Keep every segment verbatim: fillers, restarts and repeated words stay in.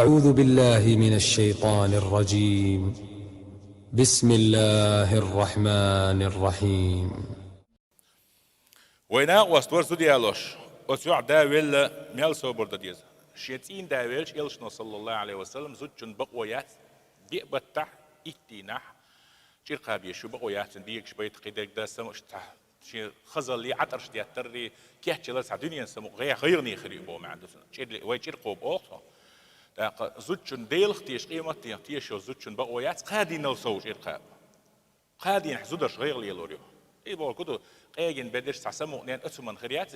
أعوذ بالله من الشيطان الرجيم. بسم الله الرحمن الرحيم. Вай накъост вар зуда ялош, оцу йоӀ да велла, мел собар дан деза. Шен цӀийнда велча, элчано, саллаллаху Ӏалайхи ва саллам, зудчун бакъо яц, биъ баттахь, итт дийнахь, чӀиркха беш шу бакъо яц, цуьнан бегаш байта кхидерг дан самукъаш цхьа, шен хазаллий, Ӏатарш деттаррий, кечъялар цхьа дуьненан самукъа гӀе-, гӀайгӀане хир ю боху маьӀна ду цуьнан. ЧӀирли-, вай чӀиркхо боху цо. ТӀаккха зудчун Делах теша, къематдийнах теша йолу зудчун бакъо яц, кхаа дийнал сов чӀиркха. Кхаа дийнахь зударш гӀайгӀа лелор ю. И бохург ду, къегина бедарш цхьа самукъанена оцу хӀуманна хир яц,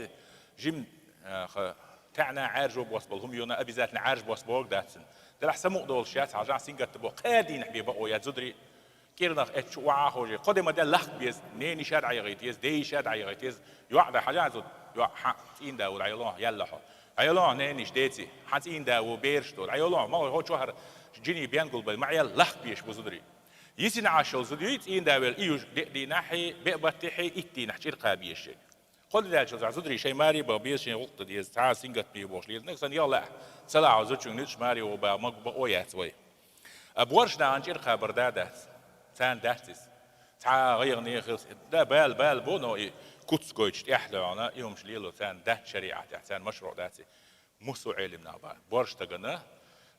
жим, а, ха, таьӀна Ӏаьржо бос болу хӀума юна, обязательно Ӏаьржа бос бохург дац цуьнан. Делахь самукъа долуш яц, хьажахь сингаттам бо, кхаа дийнахь бен бакъо яц зударий, кӀирнах эцчу охьа а хожий, кхо де ма де лахка беза, ненан йиша дӀайигӀийта еза, ден йиша дӀайигӀийта еза, йоӀ дан хьажахь зуда, йоӀ хьан цӀийнда ву дӀайолахь, яллахьо. ДӀайолахь ненан йиша, деций, хьан цӀийнда ву, бераш ду, дӀайолахь, ма хӀо чохь хӀара жиний бен гулбай, ма Ӏел лахка беш бу зударий. Йисина Ӏаш йолу зуда юй, цӀийнда велла и юж, деа дийнахьий, беа баттихьий, итт дийнахь чӀиркха беш. Кхо де даьллачул тӀаьхьа зударий шайн маре бан беза, шайн гӀуллакх дан деза, цхьа а сингаттам бен бохуш леланарг санна, ялла а, ца лахьа зудчуьнга нуьцкъаш маре ваха бан, мага бан бакъо яц вай. А боьрша нахана чӀиркха бар да дац? Царна дац иза. Цхьа а гӀайгӀане хилла, да, бала, бала бу, но и куц гойтуш тӀехь а доьгӀна, и хӀумаш лело царна дац шариӀатехь, царна машруӀ дац и. Муьлхха а Ӏелам нах бан. Боьрша стагана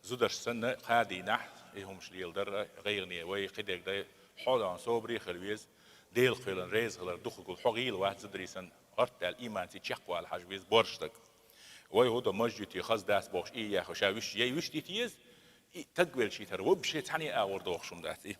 зударш санна, кхаа дийнахь и хӀумаш леладар гӀайгӀане вай, кхидерг дай, хьо а собаре хила веза, Дела кхоьллина реза хилар дукхагула хьо гӀийла вац зударий санна, гӀарт даьлла ийманций чекхвала хьажа веза боьрша стаг. Вай хӀун до мажжити хаза дац бохуш, и яхо ша вуьш, яй вуьш дита еза, и таг велчий тара, вообще цхьаьна а агӀор дохуш хӀума дац и.